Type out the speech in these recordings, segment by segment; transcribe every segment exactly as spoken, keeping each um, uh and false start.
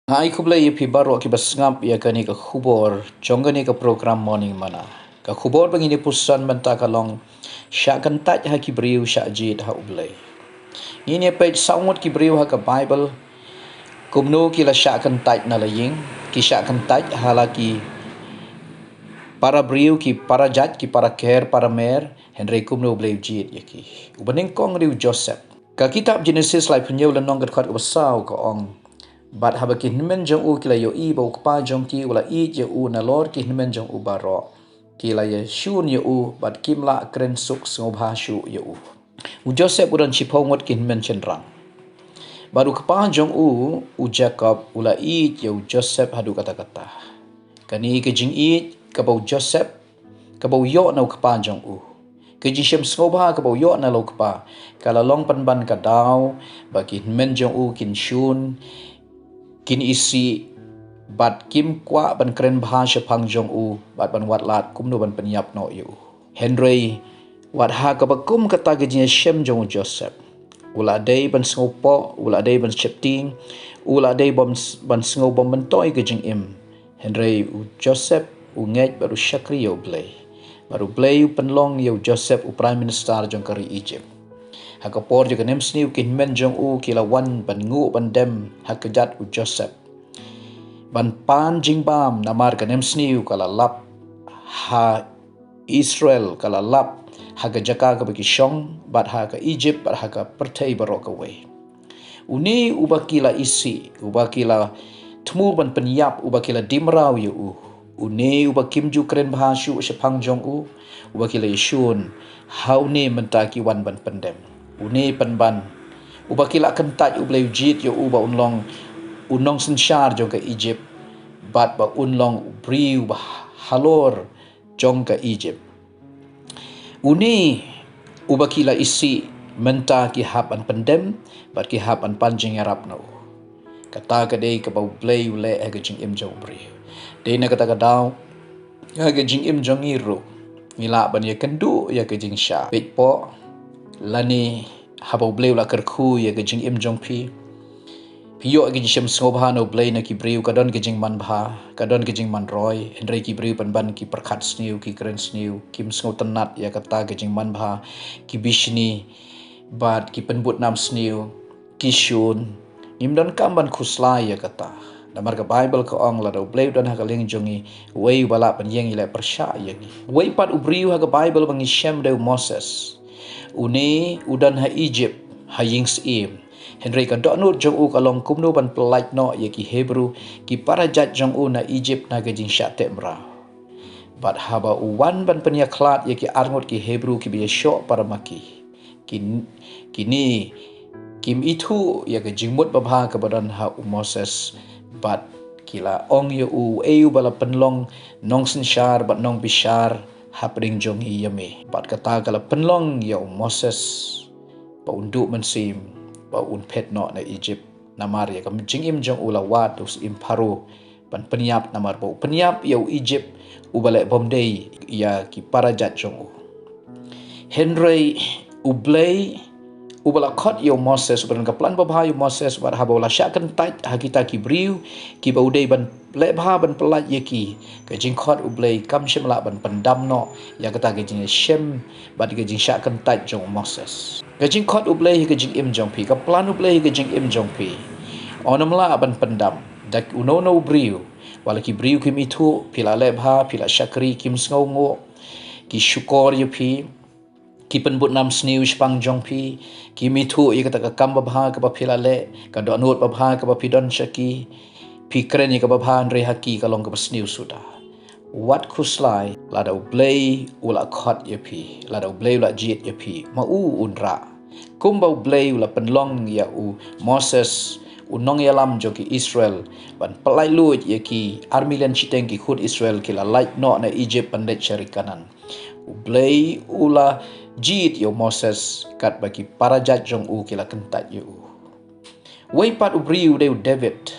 Nga ai khublei ïa phi baroh kiba sngap ïa kane ka khubor jong kane ka program Morning Manna. Ka khubor ba ngin ïa puson mynta ka long, shah kyntait ha ki briew, shah jied ha U Blei. Ngin ïa peit saw ngut ki briew ha ka Bible, kumno ki la shah kyntait na la ïing, ki shah kyntait ha la ki para briew, ki para jait, ki para ker, para mer, hynrei kumno U Blei u jied ïa ki. Uba nyngkong dei u Joseph. Ka kitab Genesis laiphew hynñiew lynnong, ka dkhot kaba saw ka ong: Bad haba ki hynmen jong u ki la ïohi ba u kpa jong ki u la ïeit ïa u nalor ki hynmen jong u baroh, ki la ïashun ïa u bad kim lah kren suk sngewbha shuh ïa u. U Joseph u don shiphew ngut ki hynmen shynrang. Bad u kpa jong u, u Jakob, u la ïeit ïa u Joseph haduh katta katta. Kane ka jingïeit kaba u Joseph, kaba u ïoh na u kpa jong u, ka jingshem sngewbha kaba u ïoh na la u kpa, ka la long pynban ka daw ba ki hynmen jong u kin shun, kin isih, bad kim kwah ban kren bha shaphang jong u, bad ban wad lad kumno ban pynïap noh ïa u. Hynrei wat ha kaba kum kata ka jingïashem jong u Joseph, u la dei ban sngewpoh, u la dei ban sheptieng, u la dei ban, ban sngewbym myntoi ka jingim. Hynrei u Joseph u ngeit bad u shakri ïa U Blei. Bad U Blei u pynlong ïa u Joseph u Prime Minister jong ka ri Egypt. Ha ka por jong ka nemsniew ki hynmen jong u ki la wan ban nguh ban dem ha kjat u Joseph, ban pan jingbam, namar ka nemsniew ka la lap ha Israel, ka la lap ha ka jaka kaba ki shong, bad ha ka Egypt, bad ha ka pyrthei baroh kawei. Une uba ki la isih, uba ki la thmu ban pynïap, uba ki la die mraw ïa u, une uba kim ju kren bha shuh shaphang jong u, uba ki la ïashun, ha une mynta ki wan ban pyndem. Une pynban, uba ki la kyntait, U Blei u jied ïa u ba un long u nongsynshar jong ka Egypt, bad ba un long u briew ba halor jong ka Egypt. Une uba ki la isih, mynta ki hap ban pyndem, bad ki hap ban pan jingïarap na u. Kata ka dei kaba U Blei u leh ha ka jingim jong u briew. Dei na kata ka daw, ha ka jingim jong ngi ruh, ngi lah ban ïakynduh ïa ka jingshah peit poh, lane haba U Blei u la kyrkhu ïa ka jingim jong phi. Phi ïoh ka jingshem sngewbha na U Blei na ki briew, ka don ka jingmanbha, ka don ka jingmanroi, hynrei ki briew pynban ki pyrkhat sniew, ki kren sniew, kim sngewtynnat ïa kata ka jingmanbha, ki bishni, bad ki pynbud nam sniew, ki shun. Ngim donkam ban khuslai ïa kata. Namar ka Bible ka ong, lada U Blei u don ha ka liang jong ngi, uei uba lah ban ïeng ïaleh pyrshah ïa ngi. Uwei pat u briew ha ka Bible ba ngi shem dei u Moses. Une u don ha Egypt, ha ïing syiem. Hynrei ka dohnud jong u ka long kumno ban pyllait noh ïa ki Hebru, ki para jait jong u na Egypt, na ka jingshah teh mraw. Bad haba u wan ban pynïakhlad ïa ki arngut ki Hebru kiba ïashoh para ma ki, kin-, kine kim ithuh ïa ka jingmut babha kaba don ha u Moses, bad ki la ong ïa u, uei uba la pynlong nongsynshar bad nongbishar hapdeng jong ngi ïa me. Bad kata ka la pynlong ïa u Moses ba un duh mynsiem, ba un phet noh na Egypt. Namar ïa ka jingim jong u la wad u syiem Pharaoh ban pynïap, namar ba u pynïap ïa u Egypt, uba leh bym dei ïa ki para jait jong u. Hynrei U Blei uba la khot ïa u Moses, uba don ka plan babha ïa u Moses, bad haba u la shah kyntait ha kita ki briew kiba u dei ban leh bha ban pyllait ïa ki, ka jingkhot U Blei kam shym lah ban pyndam noh ïa kata ka jingshem bad ka jingshah kyntait jong u Moses. Ka jingkhot U Blei ha ka jingim jong phi, ka plan U Blei ha ka jingim jong phi, un ym lah ban pyndam da uno uno u briew. Wat la ki briew kim ithuh, phi la leh bha, phi la shakri, kim sngewnguh, ki shukor ïa phi, ki pynbud nam sniew shaphang jong phi, kim ithuh ïa kata ka kam babha kaba phi la leh, ka dohnud babha kaba phi don sha ki, phi kren ïa kaba bha, hynrei ha ki ka long kaba sniew suda. Wat khuslai, lada U Blei u la khot ïa phi, lada U Blei u la jied ïa phi, ma u un rah. Kumba U Blei u la pynlong ïa u Moses, u nongïalam jong ki Israel, ban pyllait luid ïa ki ar million shiteng ki khun Israel ki la lait noh na Egypt ban leit sha ri Kanaan. U Blei u la jied ïa u Moses katba ki para jait jong u ki la kyntait ïa u. Uwei pat u briew u dei u David.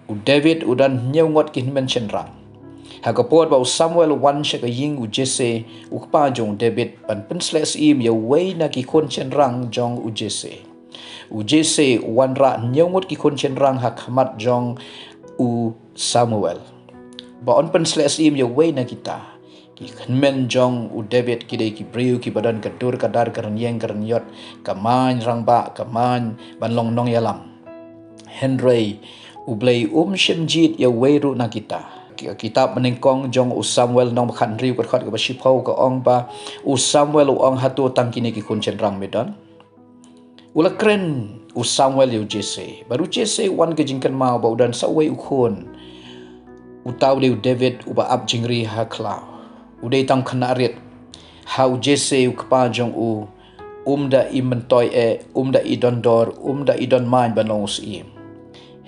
U David u don hynñiew ngut ki hynmen shynrang. Ha ka por ba u Samuel u wan sha ka ïing u Jesse, u kpa jong u David, ban pynsleh syiem ïa uwei na ki khun shynrang jong u Jesse, U Jesse u wanrah hynñiew ngut ki khun shynrang ha khmat jong u Samuel, ba un pynsleh syiem ïa uwei na kita. Ki hynmen jong u David ki dei ki briew kiba don ka dur ka dar, ka rynïeng ka rynïot, ka main rangbah, ka main ban long nongïalam. Hynrei U Blei um shym jied ïa uwei ruh na kita. Ki, kitab banyngkong jong u Samuel lynnong ba khathynriew, ka dkhot kaba shiphew ka ong ba u Samuel u ong, hato tang kine ki khun shynrang me don? U la kren u Samuel ïa u Jesse. Bad u Jesse u wan ka jingkynmaw ba u don sa uwei u khun, uta u dei u David uba ap jingri ha khlaw. U dei tang khynnah rit. Ha u Jesse u kpa jong u, um da i myntoi eh, um da i don dor, um da i don main ban long u syiem.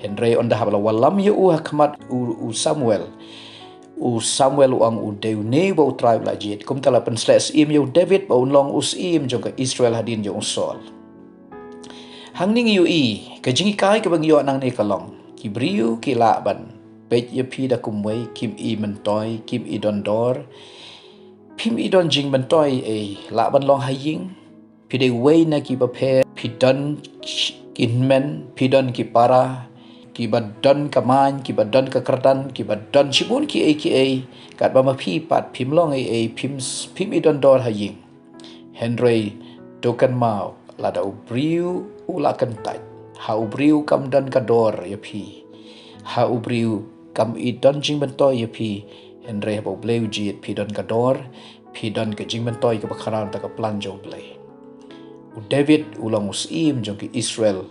Hynrei ynda haba la wallam ïa u ha khmat u, u Samuel, u Samuel u ong, u dei une ba U Trai u la jied. Kumta la pynsleh syiem ïa u David ba un long u syiem jong ka Israel hadien jong u Saul. Hangne ngi ïohi ka jinghikai kaba ngi ïoh nangne ka long, ki briew ki lah ban peit ïa phi da kumwei, kim i myntoi, kim i don dor, phim i don jingmyntoi ei, lah ban long ha ïing. Phi dei uwei na kiba pher, phi don ki hynmen, phi don ki para, kiba don ka main, kiba don ka kyrdan, kiba don shibun kiei kiei. Katba ma phi pat phim long ei ei, phim, phim i don dor ha ïing. Hynrei to kynmaw, lada u briew u la kyntait, ha u briew kam don ka dor ïa phi, ha u briew kam i don jingmyntoi ïa phi. Hynrei haba U Blei u jied, phi don ka dor, phi don ka jingmyntoi kaba khraw na ka plan jong U Blei. U David u long u syiem jong ki Israel.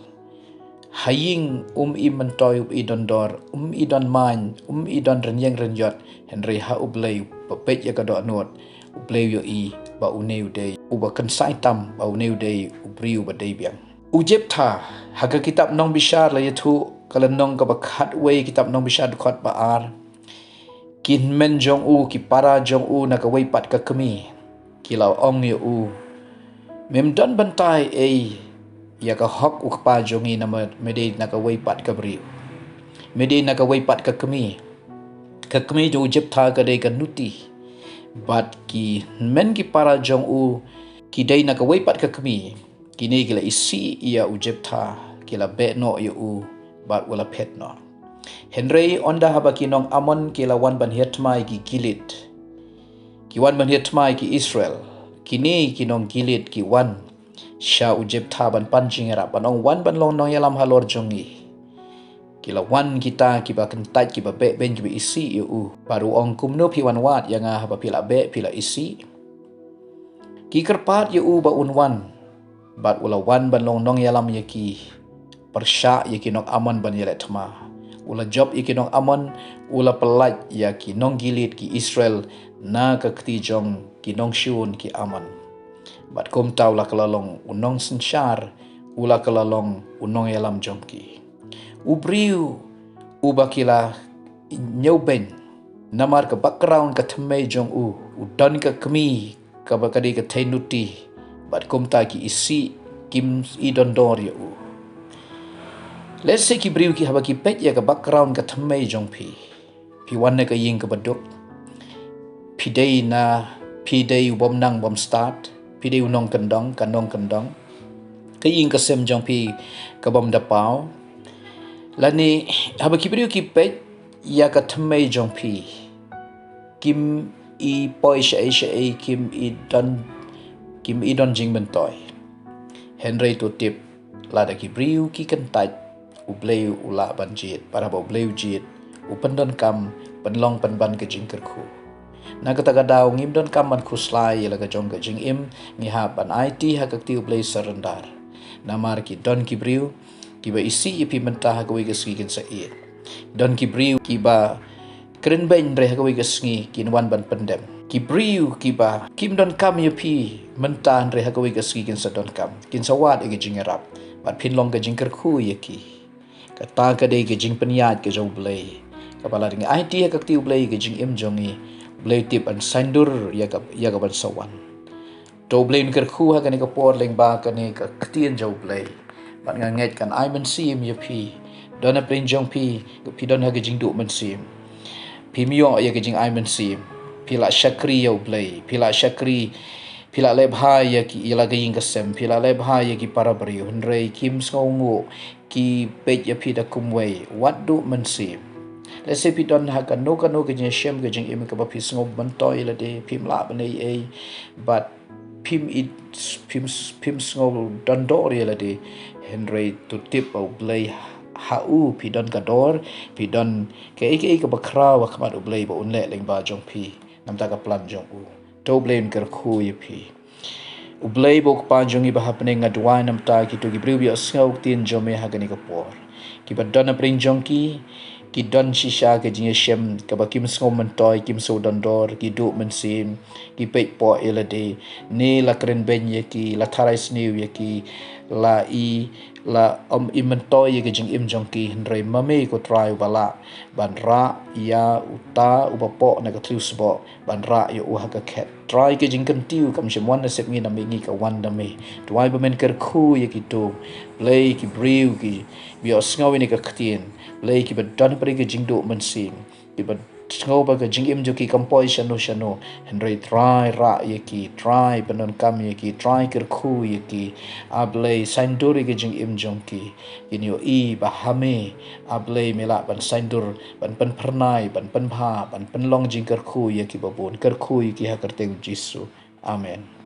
Ha ïing um i myntoi, um i don dor, um i don main, um i don rynïeng rynïot. Hynrei ha U Blei, ba peit ïa ka dohnud, U Blei u ïohi ba une u dei uba kynsai tam, ba une u dei u briew uba dei biang. U Jephtha, ha ka kitab Nongbishar la ïathuh, ka lynnong kaba khatwei, kitab Nongbishar dkhot ba ar. Ki hynmen jong u, ki para jong u na kawei pat ka kmie, ki la ong ïa u, mem don bynta ei ïa ka hok u kpa jong ngi, namar me dei na kawei pat ka briew, me dei na kawei pat ka kmie. Ka kmie jong u Jephtha ka dei ka Nuti. Bad ki hynmen ki para jong u ki dei na kawei pat ka kmie. Kine ki la isih ïa u Jephtha, ki la beh noh ïa u, bad u la phet noh. Hynrei ynda haba ki nong Amon ki la wan ban hiar thma ïa ki Gilead, ki wan ban hiar thma ïa ki Israel, kine ki nong Gilead ki wan sha u Jephtha ban pan jingïarap, ban ong, wan ban long nongïalam halor jong ngi. Ki la wan kita kiba kyntait, kiba beh beiñ, kiba isih ïa u. Bad u ong, kumno phi wan wad ïa nga haba phi la beh, phi la isih? Ki kyrpad ïa u ba un wan. Bad u la wan ban long nongïalam ïa ki, pyrshah ïa ki nong Amon ban ïaleh thma. U la jop ïa ki nong Amon, u la pyllait ïa ki nong Gilead, ki Israel, na ka kti jong ki nongshun ki Amon. Bad kumta u la kylla long u nongsynshar, u la kylla long u nongïalam jong ki. U briew uba ki la ñiewbeiñ, namar ka background ka thymmei jong u, u don ka kmie kaba ka dei ka thei Nuti, bad kumta ki isih, kim i don dor ïa u. Let's say ki briew ki, haba ki peit ïa ka background ka thymmei jong phi, phi wan na ka ïing kaba duk, phi dei na, phi dei u bym nang bym stad, phi dei u nongkyndong, ka nongkyndong, ka ïing ka sem jong phi ka bym da paw. Lane haba ki briew ki peit ïa ka thymmei jong phi, kim i poi shaei shaei, kim i don, kim i don jingmyntoi. Hynrei to tip, lada ki briew ki kyntait, U Blei u lah ban jied, bad haba U Blei u jied, u pyndonkam, pynlong pynban ka jingkyrkhu. Na kata ka daw ngim donkam ban khuslai ïa la ka jong ka jingim, ngi hap ban aiti ha ka kti U Blei, surrender. Namar ki don ki briew kiba isih ïa phi mynta, ha kawei ka sngi kin sa ïeit. Don ki briew kiba kren beiñ, hynrei ha kawei ka sngi kin wan ban pyndem. Ki briew kiba kim donkam ïa phi mynta, hynrei ha kawei ka sngi kin sa donkam, kin sa wad ïa ka jingïarap, bad phin long ka jingkyrkhu ïa ki. Kata ka dei ka jingpynïaid ka jong U Blei, kaba lada ngi aiti ha ka kti U Blei ka jingim jong ngi, U Blei u tip ban saiñdur ïa ka, ïa ka ban sa wan. To U Blei un kyrkhu ha kane ka por lyngba kane ka ktien jong U Blei. Bad nga ngeit kan ai mynsiem ïa phi. Don ha pdeng jong phi, phi don ha ka jingduh mynsiem, phim ïoh ïa ka jingai mynsiem. Phi la shakri ïa U Blei, phi la shakri Phi la leh bha ïa ki, ïa la ka ïing ka sem, phi la leh bha ïa ki para briew, hynrei kim sngewnguh, ki peit ïa phi da kumwei, wat duh mynsiem. Lehse phi don ha kano kano ka jingïashem ka jingim kaba phi sngew myntoi ïa lade, phim lah ban ei ei, bad phim ïeit, phim, phim sngew don dor ïa lade, hynrei to tip ba U Blei, ha u phi don ka dor, phi don kaei kaei kaba khraw ha khmat U Blei ba un leh lyngba jong phi, namar ka plan jong u. To U Blei un kyrkhu ïa phi. U Blei ba u Kpa jong ngi ba ha bneng, nga duwai namar kito ki briew ba ïohsngew ktien jong me ha kane ka por. Kiba don ha pdeng jong ki, ki don shisha ka jingïashem kaba kim sngew myntoi, kim sngew don dor, ki duh mynsiem, ki peit pop ïa lade, ne la kren beiñ ïa ki, la tharai sniew ïa ki, la i, la ym i myntoi ïa ka jingim jong ki, hynrei ma me ko Trai uba lah ban rah ïa uta uba pop na ka thliew sboh, ban rah ïa u ha ka khet. Trai, ka jingkyntiew kam shym wan na sepngi, na me ngi, ka wan na me. Duwai ba men kyrkhu ïa kito, Blei, ki briew kiba ïohsngew ïa kane ka ktien, Blei, kiba don ha pdeng ka jingduh mynsiem, kiba sngew ba ka jingim jong ki kam poi shano shano, hynrei Trai, rah ïa ki, Trai, pyndonkam ïa ki, Trai, kyrkhu ïa ki. A Blei, saiñdur ïa ka jingim jong ki, kin ïohi ba ha me, A Blei, me lah ban saiñdur, ban pynphyrnai, ban pynbha, ban pynlong jingkyrkhu ïa kiba bun. Kyrkhu ïa ki ha ka kyrteng Jisu. Amen.